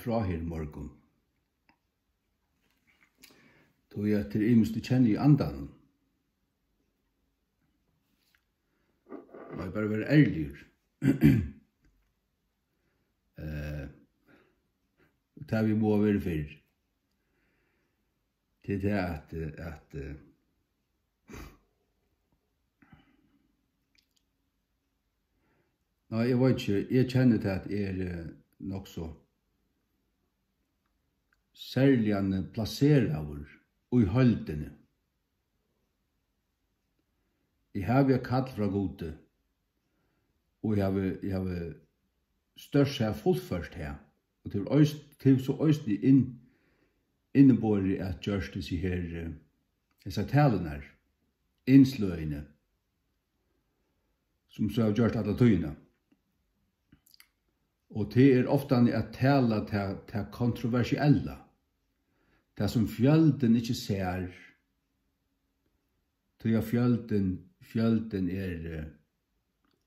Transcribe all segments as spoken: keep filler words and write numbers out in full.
frá her í morgun. Tí at tað er ymiskt, eg kenni í andanum. Má eg bara vera ærligur. Eh, tað vit mugu verið fyrr. Tað er tað at, at, eh, nei, eg veit ikki, eg kenni tað at eg eri, eh, nokk so serliga plaseraður í heildini. Eg havi eitt kall frá Gudi, og eg havi, eg havi stórt sett fullført her. Og tað er eis-, tað er so eisini inn-, inniborið at gjørt hesi her, eh, hesar talurnar, innsløgini, sum so hava gjørt alla tíðina. Og tað er ofta at tala tað, tað kontroversiella, tað sum fjøldin ikki sær, tí at fjøldin, fjøldin er, eh,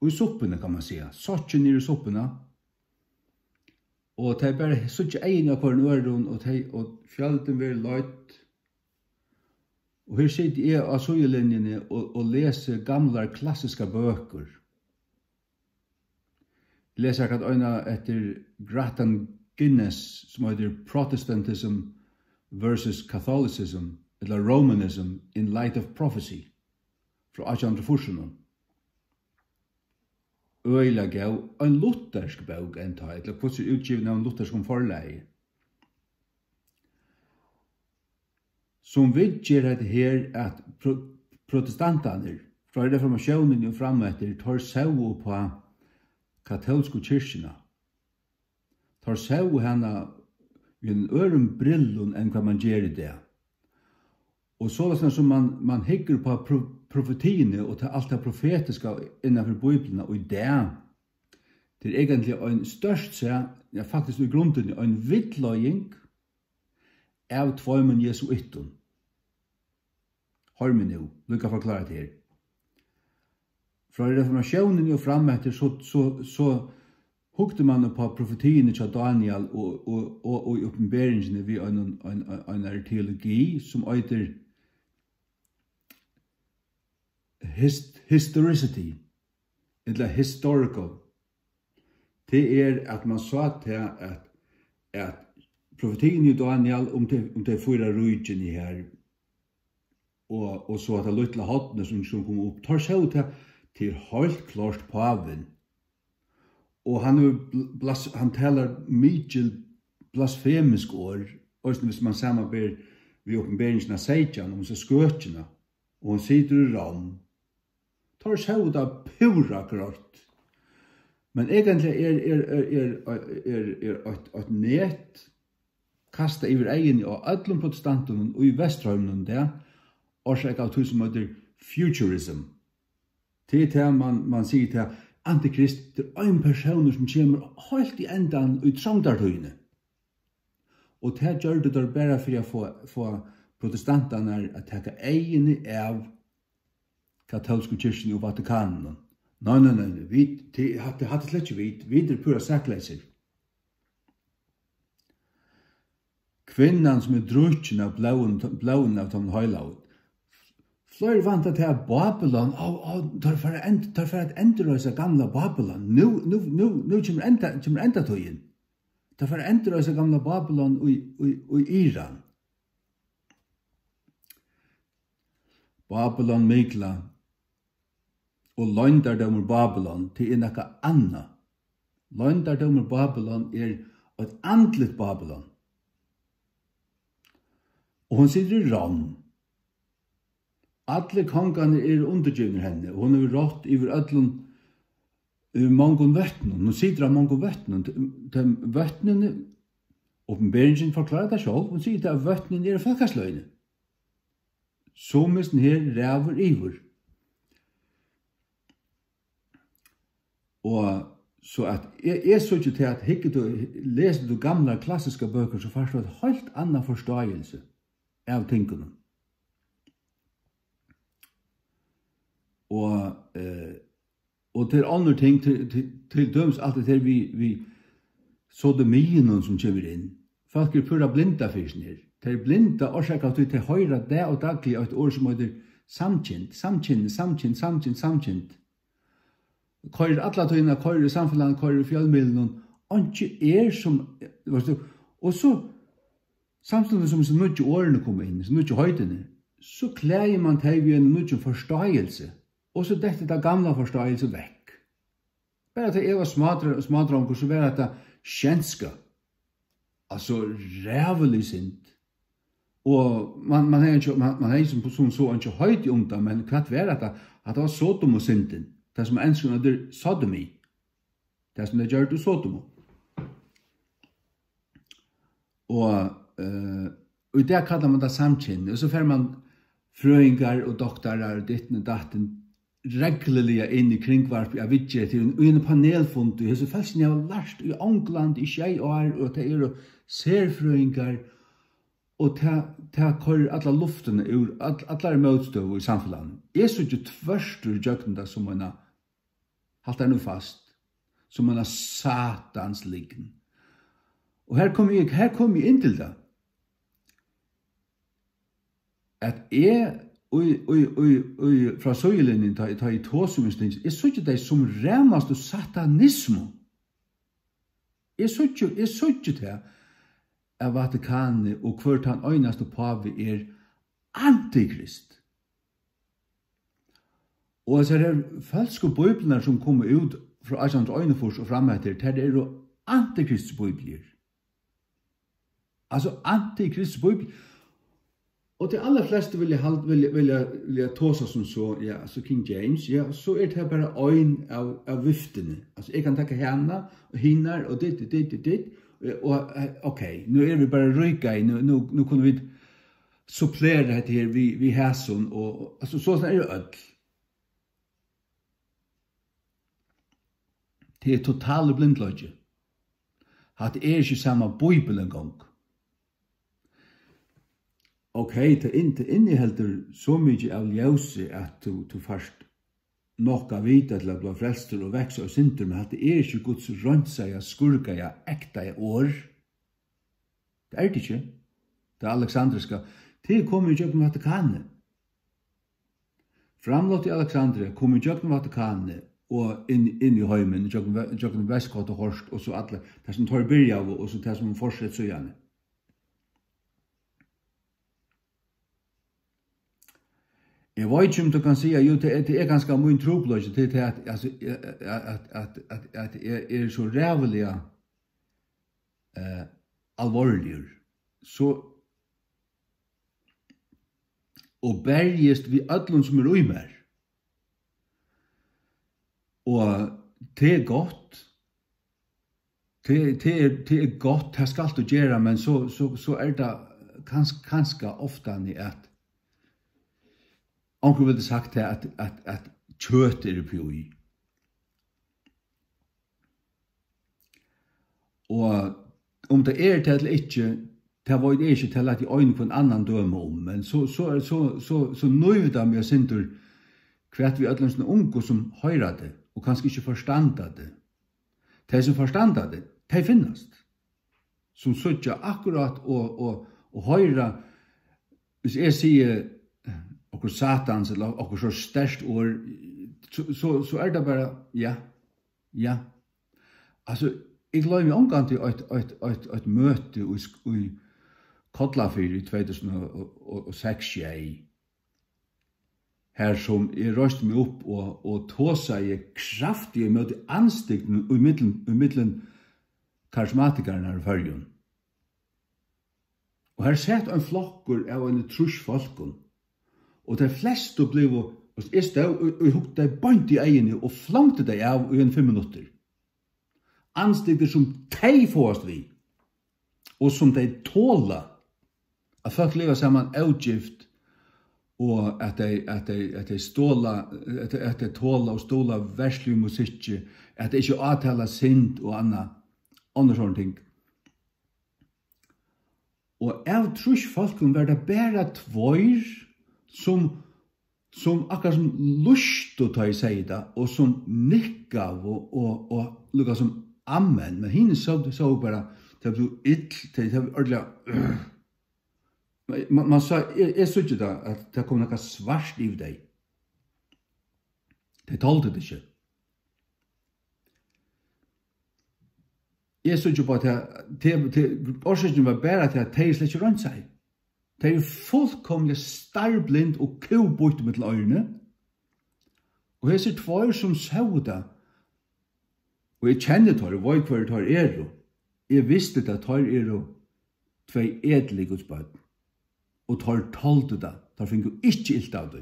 í suppuni, kann man siga. Sokkið niður í suppuna. Og tey bara síggja eyguni á hvørjum øðrum, og tey, og fjøldin verður leidd. Og her siti eg á síðulinjuni og, og lesi gamlar klassiskar bøkur. Eg lesi akkurát eina eftir Grattan Guinness, sum eitur Protestantism versus Catholicism, ella Romanism in Light of Prophecy, frá átjan hundrað og fýrsunum. Øgiliga góð, ein luthersk bók enntá, ella hvussu er útgivin av einum lutherskum forlagi, sum viðger hetta her, at pro-, protestantarnir frá reformatiónini og fram eftir, teir sóu upp á katólsku kirkjuna. Teir sóu hana við einum øðrum brillum enn hvat man ger í dag. Og soleiðis sum man, man hyggur upp á pro-, profetiini og tað, alt tað profetiska innan fyri Bíbliuna í dag, tað er eigentliga ein stórt seg, ja, faktiskt í grundini ein villleiðing av tveimum jesuittum. Hoyr meg nú, líka forklára tað her. Frá reformatiónini og fram eftir, so, so, so hugdi man upp á profetiini hjá Daniel og, og, og, og í opinberingini við einum, ein, ein, einari teologi, sum eitur hist-, historicity, ella historical. Tað er, at man sá tað, at, at profetiini í Daniel um tey, um tey fýra ríkini her, og, og so hetta lítla hornið, sum, sum kom upp, teir sóu tað, tað er heilt klárt pávin. Og hann hevur bl-, blas-, hann talar mikil blasfemisk orð, eisini, hvis man samanber við opinberingina seytjan, um hesa skøkjuna, og hon situr í Rom. Teir sóu tað púra greitt. Men eigentliga er, er, er, er, er, er eitt, eitt net kastað yvir eyguni á øllum protestantunum í Vesturheiminum í dag, orsakað av tí, sum eitur futurism. Tað er tað, man, man sigur tað, antikrist, tað er ein persónur, sum kemur heilt í endan í trongdartíðini. Og tað gjørdu teir bara fyri at fáa, fáa protestantarnar at taka eyguni av katólsku kirkjuni og Vatikaninum. Nei, nei, nei, nei, vit, tað, hatta, hatta er slett ikki vit, vit eru púra sakleysir. Kvinnan, sum er drukkin av blóðinum, blóðinum av teimum heilagu. Fleiri vænta tað, at Babylon, á, á, teir fara at end-, teir fara at endurreisa gamla Babylon. Nú, nú, nú, nú kemur enda, kemur endatíðin. Teir fara at endurreisa gamla Babylon í, í, í Iran. Babylon Mikla og loyndardómur Babylon, tað er nakað annað. Loyndardómur Babylon er eitt andligt Babylon. Og hon situr í Rom. Allir kongarnir eru undirgivnir henni, og hon hevur rátt yvir øllum, yvir mongum vøtnum. Hon situr á mongum vøtnum. Tey, tey vøtnini, opinberingin forklárar tað sjálv, hon sigur tað, at vøtnini eru fólkasløgini, sum hesin her ræður yvir. Og so at eg, eg síggi til, at hyggur tú, lesur tú gamlar klassiskar bøkur, so fært tú eitt heilt annað forstáilsi av tingunum. Og, eh, og til onnur ting, til, til, til dømis alt det her við, við, sodomiinum, sum kemur inn. Fólk eru púra blindað fyri hesum her. Tey eru blindað, orsakað av tí tey hoyra dag og dagliga eitt orð, sum eitur samkynd, samkynd, samkynd, samkynd, samkynd. Koyrir alla tíðina, koyrir í samfelagnum, koyrir í fjølmiðlunum. Einki er sum, veitst tú, og so, samstundis sum hesi nýggju orðini koma inn, hesi nýggju heitini, so klæðir mann tey við einum nýggjum forstáilsi, og so dettur tað gamla forstáilsi vekk. Bara tá eg var smádr-, smádrongur, so var hetta sjenska. Altso, ræðulig synd. Og mann, mann hevði ikki, mann, mann hevði sum, sum so einki hoyrt um tað, men hvat var hetta? Hatta var Sodomusyndin. Tað, sum á enskum eitur sodomy. Tað, sum tey gjørdu í Sodomu. Og, eh, og í dag kallar mann tað samkynni. Og so fær mann frøðingar og doktarar og ditten og datten regluliga inn í kringvarpið av viðgerð til ein, í ein panelfund, og hesi fólkini hava lært í Onglandi í sjey ár, og tey eru serfrøðingar, og tað, tað koyrir alla luftina úr all-, allari mótstøðu í samfelagnum. Eg síggi tvørtur ígjøgnum tað sum eina, halt tær nú fast, sum eina satans lygn. Og her kom eg, her kom eg inn til tað, at eg í, í, í, í, frá síðulinjuni, tá, tá eg tosi um hesar tingini, eg síggi tey sum ramastu satanismu. Eg síggi, eg síggi tað av Vatikani, og hvør tann einasti pávi er antikrist. Og hesar her følsku bíbliurnar, sum komu út frá átjan hundrað og einogfýrs og fram eftir, tær eru antikristsbíbliur. Altso, antikristsbíbliur. Og tey allarflestu vilja hald-, vilja, vilja, vilja tosa sum so, ja, altso King James, ja, so er tað bara ein av, av viftini. Altso, eg kann taka hana og hinar og ditt, ditt, ditt, ditt, ditt, og, eh, ok, nú eru vit bara ríkir, nú, nú, nú kunnu vit supplera hetta her við, við hasum, og, og, altso, soleiðis eru øll. Tað er totalur blindleiki. Hatta er ikki sama Bíbel eingong. Ok, tað inn-, tað inniheldur so mikið av ljósi, at tú, tú fært nokk at vita til at blíva frelstur og vaksa í syndir, men hatta er ikki Guds reinsaða, skurkaða, ektaða orð. Tað er tað ikki. Tað Aleksandriska, tað er komið ígjøgnum Vatikanið. Framlátið í Aleksandria kom ígjøgnum Vatikanið og inn, inn í heimin, ígjøgnum ve-, ígjøgnum Westcott og Hort og so allar, tað sum teir byrjaðu og so tað sum fortsetti síðani. Eg veit ikki, um tú kanst siga, jú, tað er, tað er kanska mín trupulleiki, tað er tað, at, altso, at, at eg eri so ræðuliga, eh, alvorligur. So, og berjist við øllum, sum er í mær. Og tað er gott. Tað, tað er, tað er gott, tað skalt tú gera, men so, so, so er tað kans-, kanska oftani, at onkur vildi sagt tað, at, at, at kjøt er uppi í. Og um tað er tað ella ikki, tað veit eg ikki, tað lati eg ein hvønn annan døma um, men so, so er, so, so, so nívir tað meg eitt sindur, hvat við øllum sínum ungu, sum hoyra tað, og kanska ikki forstanda tað. Tey, sum forstanda tað, tey finnast, sum síggja akkurát og, og, og hoyra, hvis eg sigi, eh, okkurt satans, ella okkurt so sterkt orð, so, so, so er tað bara, ja, ja. Altso, eg gloymi ongantíð eitt, eitt, eitt, eitt møti í Sk-, í Kollafirði í tvey túsund og seks, sjey, har sum eg reisti meg upp og, og tosaði kraftigt ímóti andstygdini í millum, í millum karismatikararnar í Føroyum. Og har sat ein flokkur av eini trýss fólkum, og tey flestu blivu, eg stóð og, og hugdi tey beint í eyguni og flongdi tey av í ein fimm minuttir. Andstygdir, sum tey fáast við, og sum tey tola, at fólk liva saman ógift, og at tey, at tey, at tey stola, at tey, at tey tola og stola verðsligu musikki, at tey ikki átala synd og annað, onnur sovorðin ting. Og av trýss fólkum var tað bara tveir, sum, sum akkurát sum lýstu, tá eg segði tað, og sum nikkaðu og, og líka sum amen, men hini sóu, sóu bara, tey blivu ill, tey, tey ordiliga, man, man sá, eg, eg síggi tað, at tað kom nakað svart yvir tey. Tey toldu tað ikki. Eg síggi upp á tað, tað, tað, orsøkin var bara tað, at tey slett ikki royndu seg. Tey eru fullkomiliga starblind og kúbýtt millum oyruni. Og hesir tveir sum sóu tað, og eg kenni teir, og veit, hvørjir teir eru. Eg visti tað, teir eru tvey edlig Guds børn. Og teir toldu tað. Teir fingu ikki ilt av tí.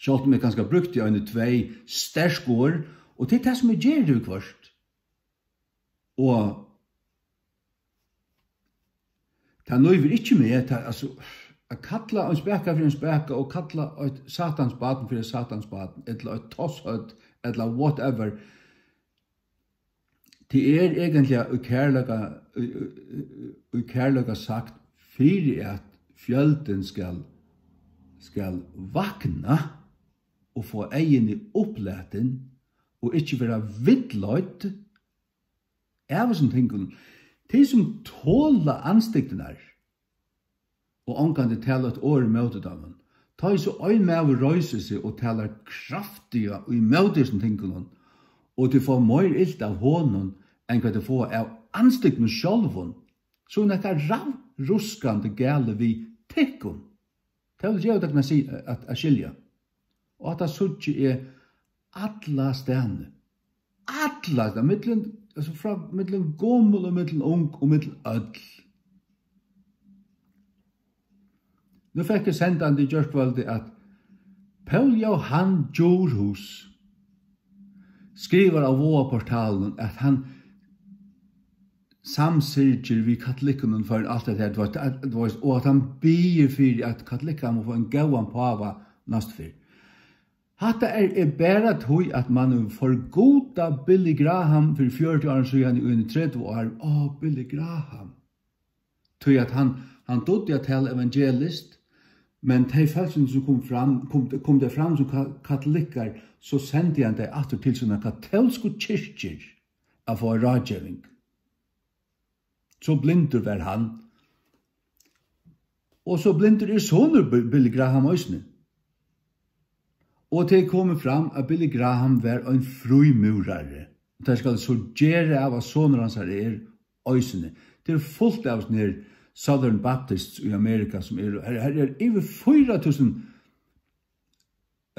Sjálvt um eg kanska brúkti eini tvey sterk orð, og tað er tað, sum eg geri viðhvørt. Og tað nívir ikki meg, tað, altso, at kalla ein spaka fyri ein spaka og kalla eitt satans barn fyri eitt satans barn, ella eitt tosshøvd, ella whatever, tað er eigentliga í kærleika, í, í, í, í kærleika sagt, fyri at fjøldin skal, skal vakna og fáa eyguni upplatin og ikki vera villleidd av hesum tingunum. Tey, sum tola andstygdirnar og ongantíð tala eitt orð ímóti teimum. Tá ið so ein maður reisir seg og talar kraftiga ímóti hesum tingunum, og tit fáa meir ilt av honum, enn hvat tit fáa av andstygdunum sjálvum, so er nakað ravruskandi galið við tykkum. Tað vil geva tykkum at si-, at, at skilja. Og hatta síggi eg allastaðni. Allastaðni. Millum, altso, frá, millum gomul og millum ung og millum øll. Nú fekk eg sendandi í gjárkvøldið, at Poul Jóhan Djurhuus skrivar á Vágaportalinum, at hann samsyrgir við katolikkunum fyri alt hetta her, tú veist, at, tú veist, og at hann biður fyri, at katolikkar mugu fáa ein góðan páva næstu ferð. Hatta er, er bara tí, at mann hevur forgudað Billy Graham fyri fjøruti árum síðan, í eini tretivu ár. Á, Billy Graham. Tí at hann, hann dugdi at tala evangeliskt, men tey fólkini, sum kom fram, kom, kom tey fram sum ka-, katolikkar, so sendi hann tey aftur til sínar katólsku kirkjur at fáa ráðgeving. So blindur var hann. Og so blindur er sonur Bi-, Billy Graham eisini. Og tað er komið fram, at Billy Graham var ein frímúrari. Tað skal so gera av, at sonur hansara er eisini. Tað er fult av sånn her Southern Baptists í Amerika, sum eru, her, her er yvir fýra túsund,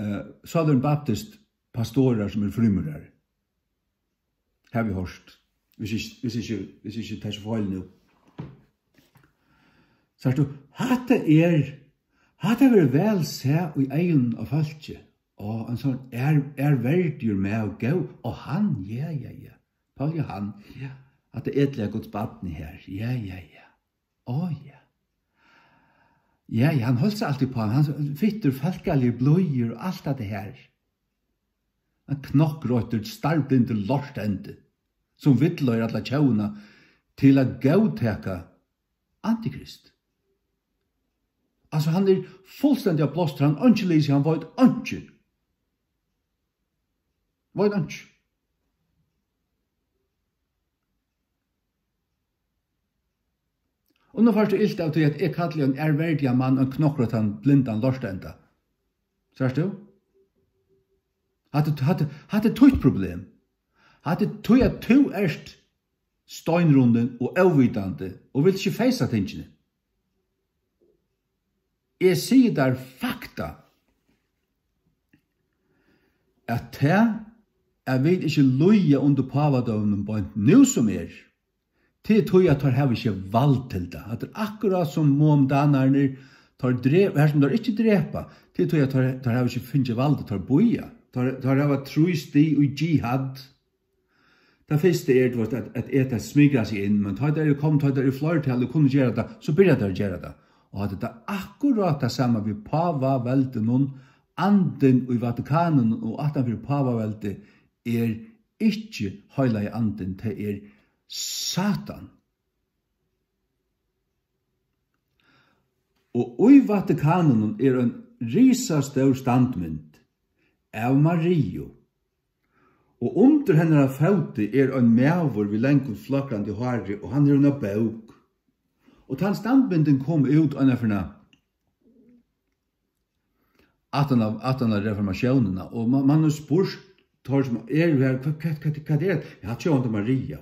eh, Southern Baptist pastorar, sum eru frímúrarar. Havi hoyrt. Hvis ikki, hvis ikki, hvis ikki tað er so feil nú. Sært tú, hatta er, hatta verður væl sæð í eygunum á fólki. Á, ein sånn er, er verdigur maður, góð. Og hann, ja, ja, ja. Poul Jóhan, ja. Hatta edliga Guds barn her. Ja, ja, ja. Á, ja. Ja, ja, hann helt seg altíð uppá, hann fittur, fólkaligur, blíður og alt hatta her. Ein knokkroyttur, starblindur lortendi, sum villleiðir alla tjóðina til at góðtaka antikrist. Altso, hann er fullstendiga blástur, hann einki lýsi, hann veit einki. Veit einki. Og nú fært tú ilt av tí, at eg kalli ein ærverdigan mann ein knokkroyttan, blindan lortenda. Sært tú? Hatta, hatta, hatta er títt problem. Hatta er tí, at tú ert steinrundin og óvitandi og vilt ikki feysa tingini. Eg sigi tær fakta, at tað, at vit ikki líða undir pávadøminum beint nú sum er, tað er tí, at teir hava ikki vald til tað. Hatta er akkurát sum muhammedanarnir, teir drep-, har sum teir ikki drepa, tað er tí, at teir, teir hava ikki fingið valdið, teir bíða. Teir, teir hava trý stig í jihad. Tað fyrsta er, tú veist, at, at eta, smikra seg inn, men tá teir eru komnir, tá teir eru í fleirtali og kunnu gera tað, so byrja teir at gera tað. Og hatta er tað akkurát tað sama við pávaveldinum, andin í Vatikaninum og aftan fyri pávaveldið er ikki heilagi andin, tað er Satan. Og í Vatikaninum er ein risastór standmynd av Mariu. Og undir hennara fóti er ein maður við langum, flakrandi hári, og hann hevur eina bók. Og tann standmyndin kom út einaferð aftan á, aftan á reformatiónina, og man, man hevur spurt teir, sum eru har, hvat, hvat, hvat, hvat er hetta? Ja, sjálvandi Maria,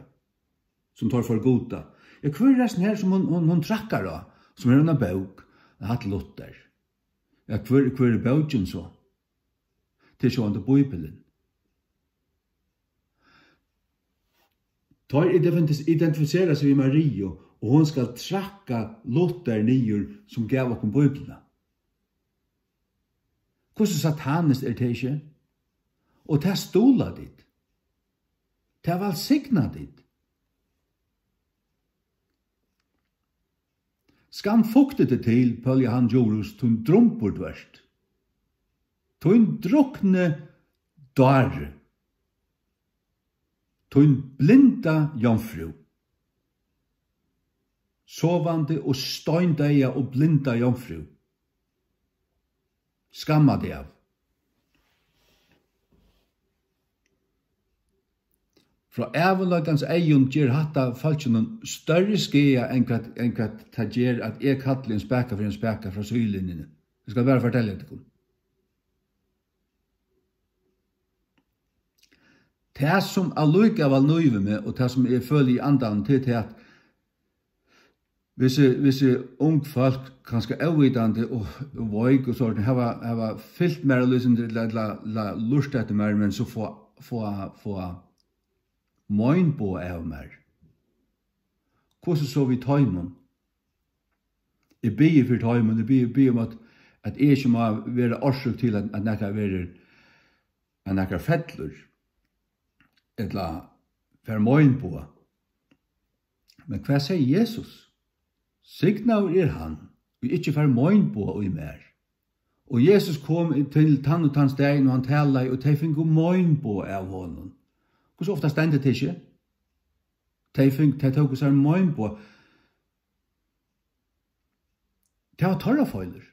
sum teir forguda. Ja, hvør er hesin her, sum hon, hon, hon traðkar á, sum hevur eina bók? Ja, hatta er Luther. Ja, hvør, hvør er bókin so? Tað er sjálvandi Bíblian. Teir identifis-, identifisera seg við Mariu, og hon skal traðka Luther niður, sum gav okkum Bíbliuna. Hvussu sataniskt er tað ikki? Og tað stuðla tit. Tað vælsigna tit. Skammfugtigt er til, Pól Johan Djurhuus, tín drumbur tú ert. Tín drukni dári. Tín blinda jomfrú. Sovandi og steindeyða og blinda jomfrú. Skamma teg av. Frá ævinleikans eygum ger hatta fólkinum størri skaða enn hvat, enn hvat tað ger, at eg kalli ein spaka fyri ein spaka frá síðulinjuni. Eg skal bara fortelja tykkum. Tað, sum allíkavæl nívir meg, og tað, sum eg føli í andanum, tað er tað, at hvis eg, hvis eg ung fólk, kanska óvitandi og, og veik og sovorðin, hava, hava fylgt mær og líkasum ella, ella, ella lurtað eftir mær, men so fáa, fáa, fáa meinboga av mær. Hvussu so við teimum? Eg biði fyri teimum, eg biði, biði um, at, at eg ikki má vera orsøk til, at, at nakar verður, at nakar fellur, ella fær meinboga. Men hvat segði Jesus? Signaður er hann, ið ikki fær meinboga í mær. Og Jesus kom til tann og tann staðin, og hann talaði, og tey fingu meinboga av honum. Hvussu ofta stendur tað ikki? Tey fing-, tey tóku sær meinboga. Tað var teirra feilur.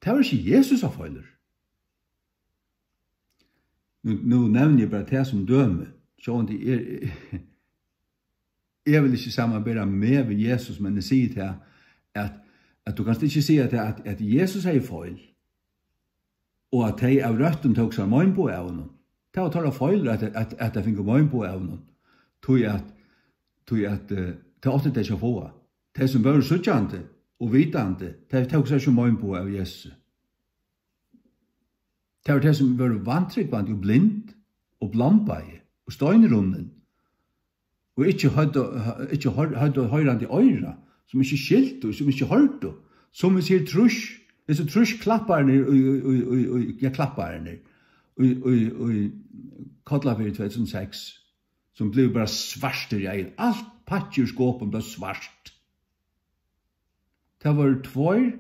Tað var ikki Jesusar feilur. Nú, nú nevni eg bara tað sum dømi. Sjálvandi er, eg vil ikki samanbera meg við Jesus, men eg sigi tað, at, at tú kanst ikki siga tað, at, at Jesus hevði feil, og at tey av røttum tóku sær meinboga av honum. Tað var teirra feilur, at, at, at tey fingu meinboga av honum. Tí at, tí at, eh, tað áttu tey ikki at fáa. Tey, sum vóru síggjandi og vitandi, tey tóku sær ikki meinboga av Jesusi. Tað var tey, sum vóru vantrúgvandi og blind og blombaði og steinrunnin, og ikki høvdu, ikki hoyr-, høvdu hoyrandi oyra, sum ikki skiltu, sum ikki hoyrdu, sum vit siga trýss, hesi trýss klappararnir í, í, í, í, í, ja, klappararnir í, í, í Kollafirði tvey túsund og seks, sum blivu bara svartir í eyguni. Alt pakkið úr skopum bleiv svart. Tað vóru tveir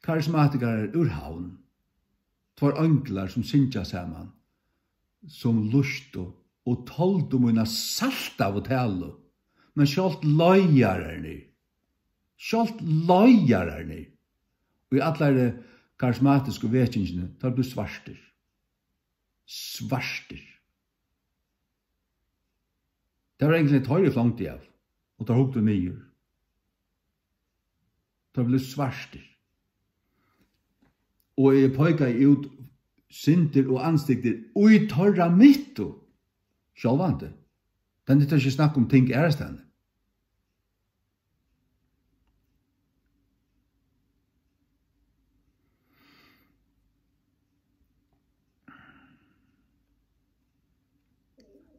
karismatikarar úr Havn, tveir einglar, sum syngja saman, sum lýstu og toldu mína saltaðu talu, men sjálvt leiðararnir, sjálvt leiðararnir í allari karismatisku vekingini, teir blivu svartir. Svartir. Tað var eingin, teir eg flongdi av, og teir hugdu niður. Teir blivu svartir. Og eg peikaði út syndir og andstygdir í teirra midtu. Sjálvandi. Tað nyttar ikki at snakka um ting aðrastaðni.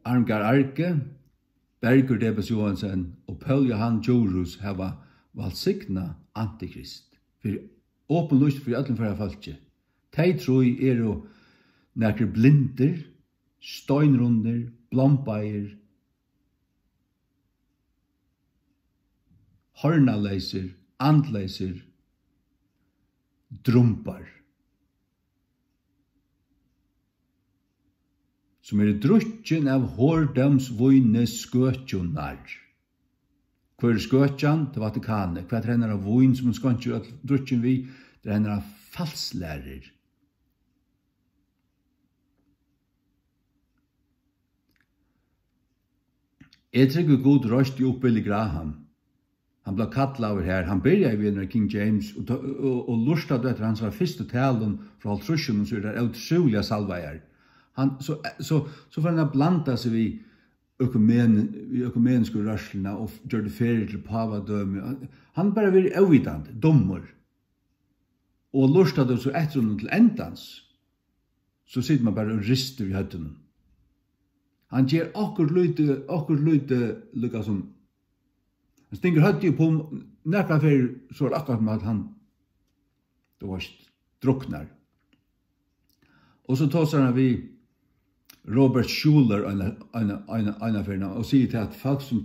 Armgard Arge, Bergur Debes Johansen og Pól Johan Djurhuus hava vælsignað Antikrist fyri, opinlýst fyri øllum Føroya fólki. Tey trý eru nakrir blindir, steinrunnir, blombaðir, hornaleysir, andleysir drumbar, sum eru drukkin av hordómsvíni skøkjunnar. Hvør er skøkjan? Tað er Vatikanið. Hvat er hennara vín, sum hon skeinkir øll drukkin við? Tað er hennara falslærur. Eg trúgvi, Gud reisti upp Billy Graham. Hann bleiv kallaður har. Hann byrjaði við einari King James og, tá- og, og lurtaðu eftir hansara fyrstu talum frá hálvtrýssunum, so er tær ótrúliga salvaðar. Hann, so, so, so fór hann at blanda seg við økumen-, við økumenisku rørsluna og f-, gjørdi ferðir til pávadømi. Hann, hann bara verið óvitandi, dummur. Og lurtaðu so eftir honum til endans, so situr mann bara og ristir við høvdinum. Hann ger okkurt lítið, okkurt lítið líka sum, hann stingur høvdið upp um nakrar ferðir, so er akkurát sum at hann, tú veist, druknar. Og so tosar hann við Robert Schuller eina, eina, eina, eina ferðina og sigur til at fólk sum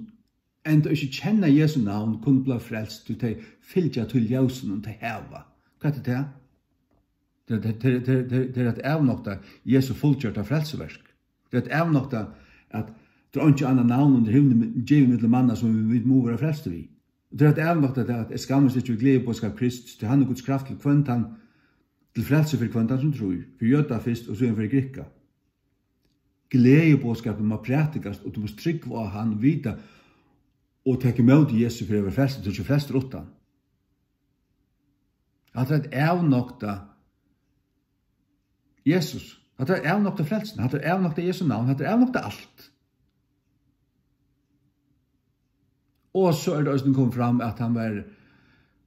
enntá ikki kenna Jesu navn, kunnu blíva frelst, tí tey fylgja tí ljósinum, tey hava. Hvat er tað? Tað, tað, tað, tað, tað, tað er at avnokta Jesu fullgjørda frelsuverk. Tað er at avnokta, at tað er einki annað navn undir himni givið millum manna, sum vit mugu vera frelst við. Og tað er at avnokta tað, at eg skammist ikki við gleðiboðskap Krists, tí hann er Guds kraft til hvønn tann, til frelsu fyri hvønn tann, sum trýr, fyri jøda fyrst og síðan fyri grikka. Gleðiboðskapin má prædikast, og tú mást trúgva á hann, vita og taka ímóti Jesu fyri at vera frelstur, tú ert ikki frelstur uttan. Hatta er at avnokta Jesus. Hatta er at avnokta frelsuna. Hatta er at avnokta Jesu navn. Hatta er at avnokta alt. Og so er tað eisini komið fram, at hann var,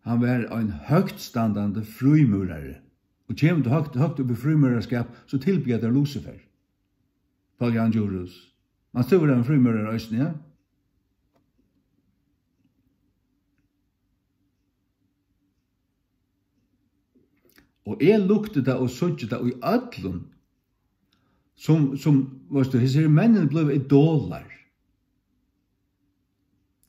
hann var ein høgtstandandi frímúrari. Og kemur tú høgt, høgt upp í frímúraraskap, so tilbiðja tær Lucifer. Poul Jan Djurhuus. Manst tú vera ein frímúrari eisini, ja? Og eg lukti tað og síggi tað í øllum, sum, sum, veitst tú, hesir menninir blíva idolar.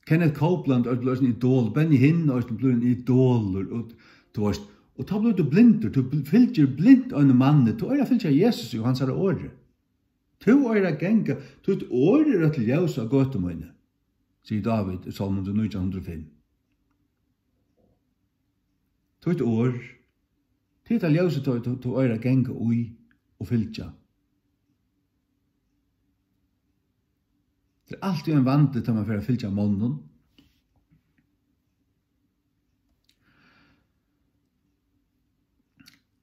Kenneth Copeland er blivin ein idol, Benny Hinn er blivin ein idolur, og, tú veitst, og tá blívur tú blindur, tú bl-, fylgir blint einum manni, tú eigur at fylgja Jesus og hansara orði. Tú eigur at ganga, títt orð er eitt ljós á gøtu míni, sigur Dávid í Sálm hundrað og nítjan, hundrað og fimm. Títt orð, tað er tað ljósið, tú, tú, tú eigur at ganga í og fylgja. Tað er altíð ein vandi, tá mann fer at fylgja monnum.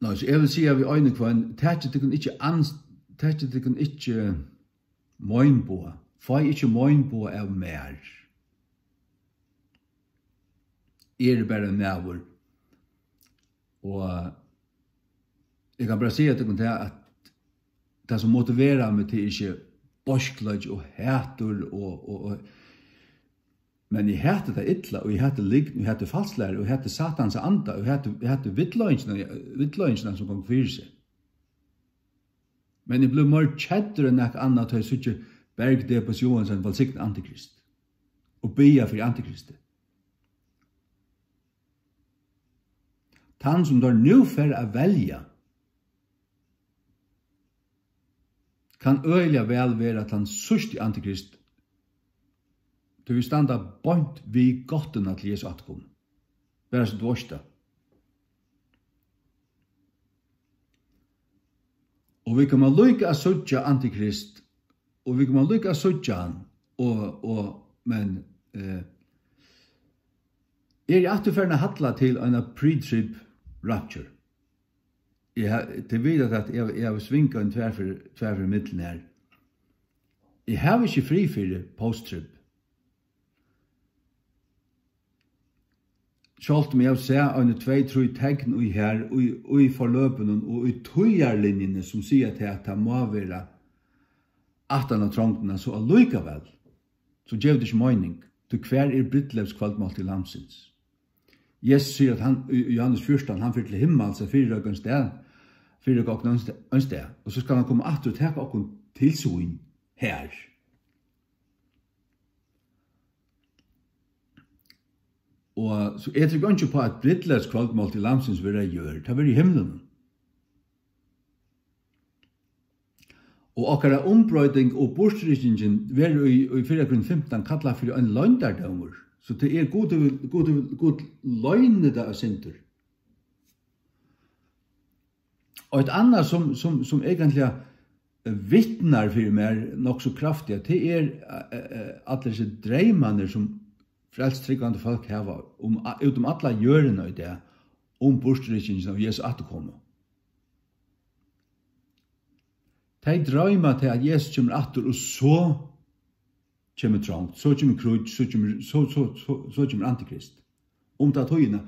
Nei, so eg vil siga við ein og hvønn, takið tykkum ikki ans-, takið tykkum ikki meinboga. Fáið ikki meinboga av mær. Eg eri bara ein maður. Og eg kann bara siga tykkum tað, at tað, sum motiverar meg, tað er ikki beiskleiki og hatur og, og, og, men eg hati tað illa, og eg hati lygn, og eg hati falslæru, og eg hati Satans anda, og eg hati, eg hati villleiðingina, villleiðingina, sum gongur fyri seg. Men eg blívi meir keddur enn nakað annað, tá eg síggi Berg Debes Johansen vælsigna antikrist og biðja fyri antikristi. Tann, sum teir nú fara at velja, kann øgiliga væl vera tann síðsti antikrist, tí vit standa beint við gáttuna til Jesu afturkomu. Bara so tú veitst tað. Og vit koma líka at síggja antikrist, og vit koma líka at síggja hann, og, og, men, eh, eg eri aftur farin at halla til eina pre-trib rapture. Eg ha-, tit vita, at eg, eg havi svingað ein tvær fyri, tvær fyri millum her. Eg havi ikki frið fyri post-trib. Sjálvt um eg havi sæð eini tvey, trý tekn í her, í, í forløpinum og í tíðarlinjuni, sum siga tað, at tað má vera aftan á trongdina, so allíkavæl, so gevur tað ikki meining. Tí hvar er brúdleypskvøldmáltíð Lambsins? Jesus sigur, at hann, í, í Johannes fjúrtan, hann fer til himmals at fyrireika ein stað, fyrireika okkum ein stað, ein stað, og so skal hann koma aftur og taka okkum til sín her. Og so eg trúgvi einki upp á, at brúdleypskvøldmáltíð Lambsins verður á jørð. Tað verður í himlunum. Og okkara umbroyting og burturrykkingin verður í, í fyrra Korint fimtan kallað fyri ein loyndardómur. So tað er, Gud hevur, Gud hevur, Gud loynir tað eitt sindur. Og eitt annað, sum, sum, sum eigentliga, vitnar fyri mær nokk so kraftiga, tað er, eh, eh, allir hesir dreymarnir, sum frelst trúgvandi fólk hava um, út um alla jørðina í dag, um burturrykkingina og Jesu afturkomu. Tey droyma tað, at Jesus kemur aftur, og so kemur trongd, so kemur kríggj, so kemur, so, so, so, so kemur antikrist. Um ta tíðina,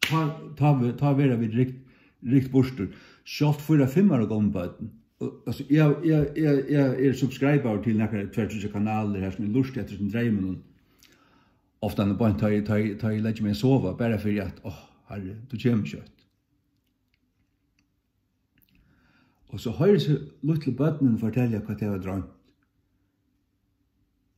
tá, tá ve-, tá verða vit rykt, rykt burtur. Sjálvt fýra, fimm ára gomul børn. Og, altso, eg, eg, eg, eg eri subscribaður til nakrar tvær, tríggjar kanalir her, sum eg lurti eftir hesum dreymunum. Ofta beint tá eg, tá eg, tá eg leggi meg at sova, bara fyri at, áh, Harri, tú kemur skjótt. Og so hoyri eg so lítlu børnini fortelja, hvat tey hava droymt.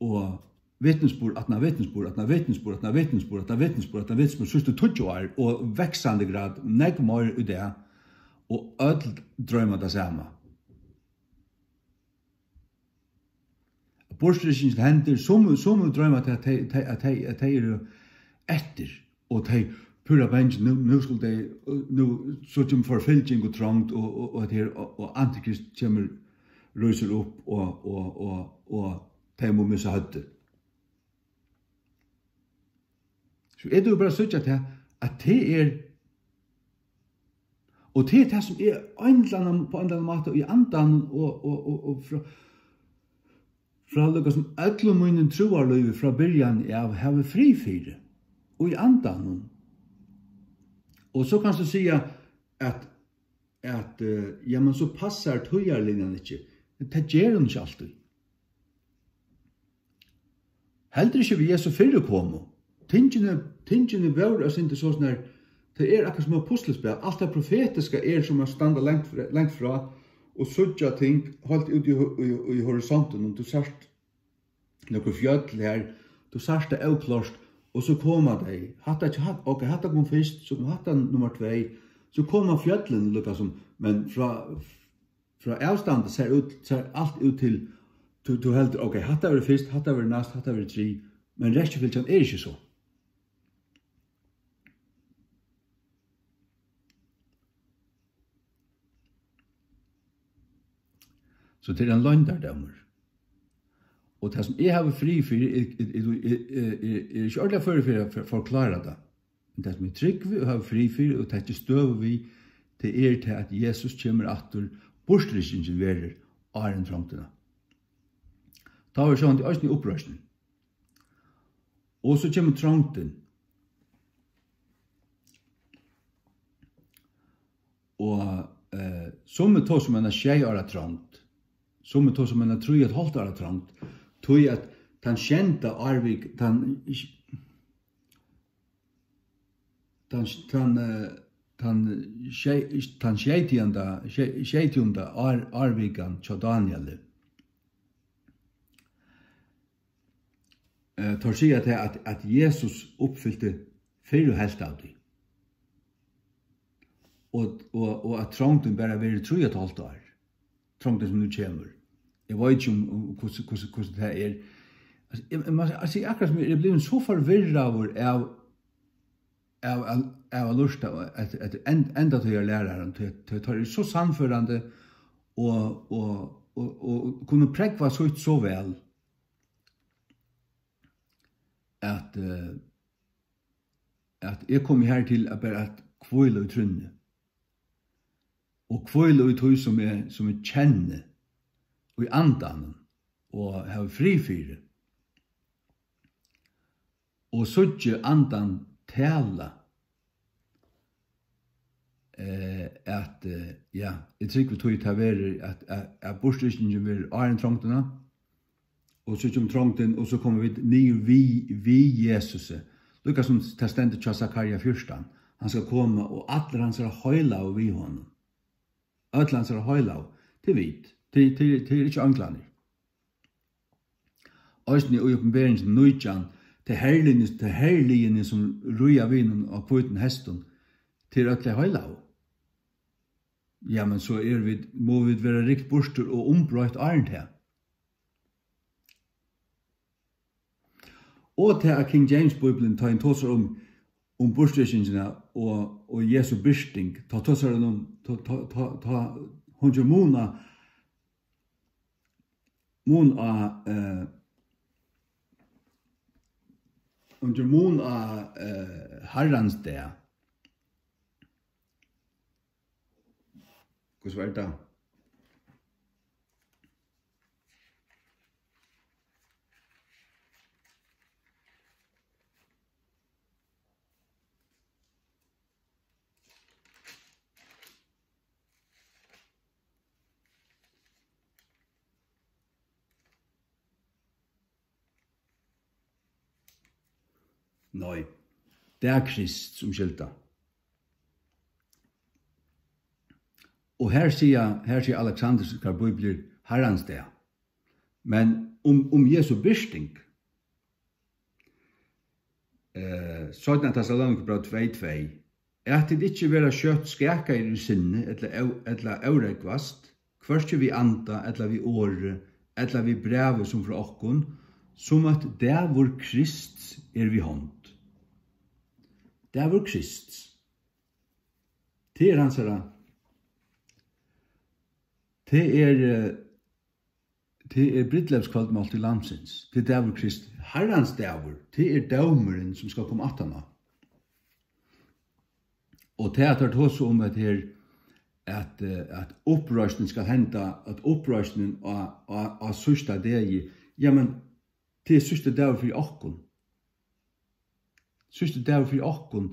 Og vitnisburð, aftan á vitnisburð, aftan á vitnisburð, aftan á vitnisburð, aftan á vitnisburð, aftan á vitnisburð, síðstu tíggju ár, og vaksandi grad, nógv meir í dag, og øll droyma tað sama. Burturrykkingin hendir, summi, summi droyma, at tey, tey, at tey, at tey eru eftir, og tey púra bangin, nú, nú skulu tey, nú, so kemur forfylging og trongd, og, og, og, at her, og, og antikrist kemur, rísur upp, og, og, og, og tey mugu missa høvdið. So eg dugi bara at síggja tað, at tað er, og tað er tað, sum er ein ella annan, á ein ella annan máta í andanum og, og, og, og frá, frá líka sum øllum mínum trúarlívi frá byrjan av havi frið fyri, í andanum. Og so kanst tú siga, at, at, eh, jamen, so passar tíðarlinjan ikki. Men tað ger hon ikki altíð. Heldur ikki við Jesu fyrru komu. Tingini, tingini vóru eitt sindur soleiðis, tað er akkurát sum eitt puslispæl. Alt tað profetiska er sum at standa langt fr-, langt frá og síggja ting heilt út í ho-, í, í horisontinum. Tú sært nøkur fjøll her, tú sært tað óklárt, og so koma tey. Hatta, hatta, ok, hatta kom fyrst, so kom hatta nummar tvey, so koma fjøllini líka sum, men frá, frá avstandi sær út, sær alt út til, tú, tú heldur, ok, hatta verður fyrst, hatta verður næst, hatta verður trý, men rækkifylgjan er ikki so. So tað er ein loyndardómur. Og tað, sum eg havi frið fyri, er, er, er, er, er, er ikki ordiliga førur fyri at for-, forklára tað. Men tað, sum eg trúgvi og havi frið fyri og taki støðu við, tað er tað, at Jesus kemur aftur, burturrykkingin verður áðrenn trongdina. Tá verður sjálvandi eisini uppreisnin. Og so kemur trongdin. Og, eh, summi tosa um eina sjey ára trongd. Summi tosa um eina trý og eitt hálvt ára trongd. Tí at tann sjeynda árvik-, tann, tann, tann, eh, tann sjey-, tann sjeytianda, sjey-, sjeytiunda ár-, árvikan hjá Danieli. Eh, teir siga tað, at, at Jesus uppfylti fyrru helvt av tí. Og, og, og at trongdin bara verður trý og eitt hálvt ár. Trongdin, sum nú kemur. Eg veit ikki um, um hvussu, hvussu, hvussu tað er. Altso, eg, eg, altso, eg, akkurát sum eg eri blivin so forvirraður av, av, av, av at lurta eftir, eftir end-, endatíðarlærarum, tí, tí teir eru so sannførandi og, og, og, og kunnu prógva sítt so væl, at, eh, at eg komi her til at bara at hvíla í trúnni. Og hvíla í tí, sum eg, sum eg kenni, í andanum, og havi frið fyri. Og síggi andan tala, eh, at, eh, ja, eg trúgvi tí, tað verður, at, at, at burturrykkingin verður áðrenn trongdina, og so kemur trongdin, og so koma vit niður við, við Jesusi. Líka sum tað stendur hjá Sakaria fjúrtan, hann skal koma, og allir hansara heilagu við honum. Øll hansara heilagu, tað eru vit, tað, tað, tað eru ikki einglarnir. Eisini í Opinberingini nítjan, tey herliðini, tey herliðini, sum ríða við honum á hvítum hestum, tað eru øll tey heilagu. Ja, men so eru vit, mugu vit vera rykt burtur og umbroytt áðrenn tað. Og tað, at King James Bíblian, tá hann tosar um, um burturrykkingina og, og Jesu birting, tá tosar hann um, tá, tá, tá, tá hon ger mun á, mun á, eh, undir mun á, eh, Harrans dag. Hvussu var tað? Nei, dag Krists umskylda. Og her siga, her siga alexandriskar bíbliur Harrans dag. Men um, um Jesu birting, eh, seinna Tessalonikabræv tvey tvey, at tit ikki verða skjótt skakaðir í sinni, ella ó-, ella órógvast, hvørki við anda, ella við orði, ella við brævi sum frá okkum, sum at dagur Krists er við hond. Dagur Krists. Tað er hansara, tað er, eh, tað er brúdleypskvøldmáltíð Lambsins. Tað er dagur Krists, Harrans dagur. Tað er dómurin, sum skal koma aftaná. Og tað, at teir tosa um, at her, at, eh, at uppreisnin skal henda, at uppreisnin á, á, á síðsta degi, jamen, tað er síðsti dagur fyri okkum. Síðsti dagur fyri okkum,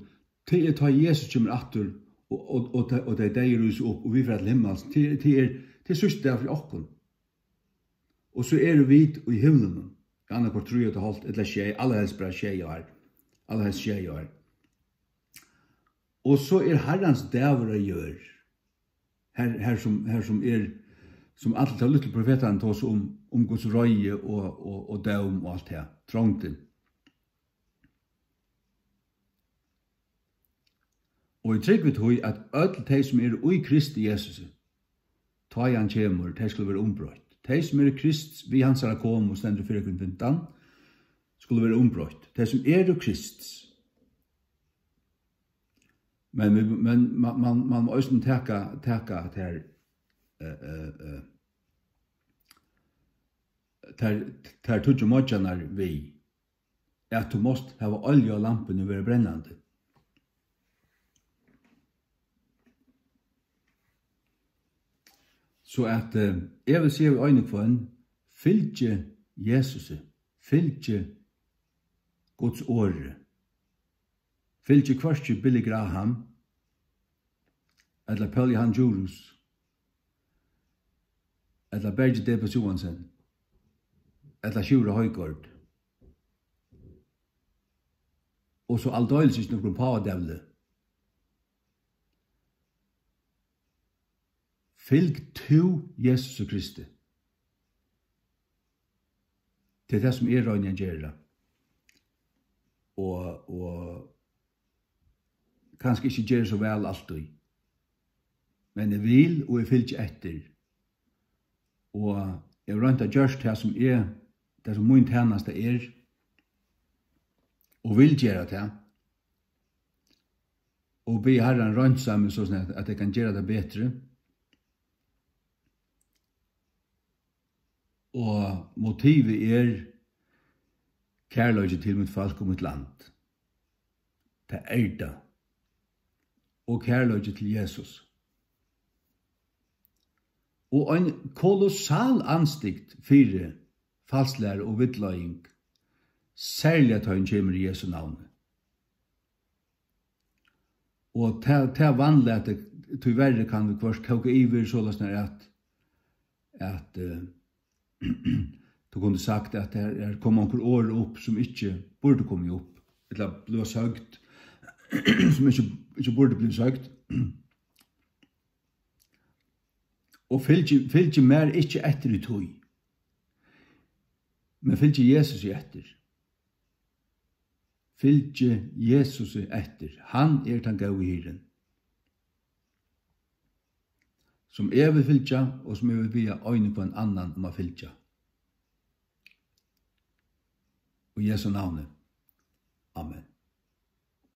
tað er, tá Jesus kemur aftur, og, og, og, tað, og tey deyðu rísa upp, og vit fara til himmals. Tað, tað er, tað er síðsti dagur fyri okkum. Og so eru vit í himlunum, annaðhvørt trý og eitt hálvt ella sjey, allarhelst bara sjey ár, allarhelst sjey ár. Og so er Harrans dagur á jørð, har, har sum, har sum er, sum allir teir lítlu profetarnir tosa um, um Guds reiði og, og, og dóm og alt tað, trongdin. Og eg trúgvi tí, at øll tey, sum eru í Kristi Jesusi, tá ið hann kemur, tey skulu vera umbroytt. Tey, sum eru Krists við hansara komu, stendur í fyrra Korint fimtan, skulu vera umbroytt. Tey, sum eru Krists. Men, men, men man, man, man má eisini taka, taka at her, eh, eh, eh, tær, tær tíggju moyggjarnar við, at tú mást hava olju á lampuni og vera brennandi. So at, eh, eg vil siga við ein og hvønn, fylgi Jesusi, fylgi Guds orði. Fylgi hvørki Billy Graham, ella Poul Johan Djurhuus, ella Bergi Debes Johansen, ella Sjúrður Højgaard, og so aldeilis ikki nøkrum págadevli. Fylg tú Jesusi Kristi. Tað er tað, sum eg royni at gera. Og, og kanska ikki geri so væl altíð. Men eg vil, og eg fylgi eftir. Og eg havi roynt at gjørt tað, sum eg, tað, sum mín tænasta er, og vil gera tað. Og biði Harran reinsa meg, so at, at eg kann gera tað betri. Og motivið er kærleiki til mítt fólk og mítt land. Tað er tað. Og kærleiki til Jesus. Og ein kolossal andstygd fyri falsklæru og villleiðing, serliga tá hon kemur í Jesu navni. Og tað, tað vanlatið, tíverri kann viðhvørt kóka yvir, soleiðis at, at, eh, tú kundi sagt, at her, her kom onkur orð upp, sum ikki burdu komið upp, ella bliva søgd, sum ikki, ikki burdu blivið søgd. Og fylgi, fylgi mær ikki eftir í tí, men fylgi Jesusi eftir. Fylgi Jesusi eftir. Hann er tann góði hirðin, sum eg vil fylgja og sum eg vil biðja ein og hvønn annan um at fylgja. Í Jesu navni. Amen.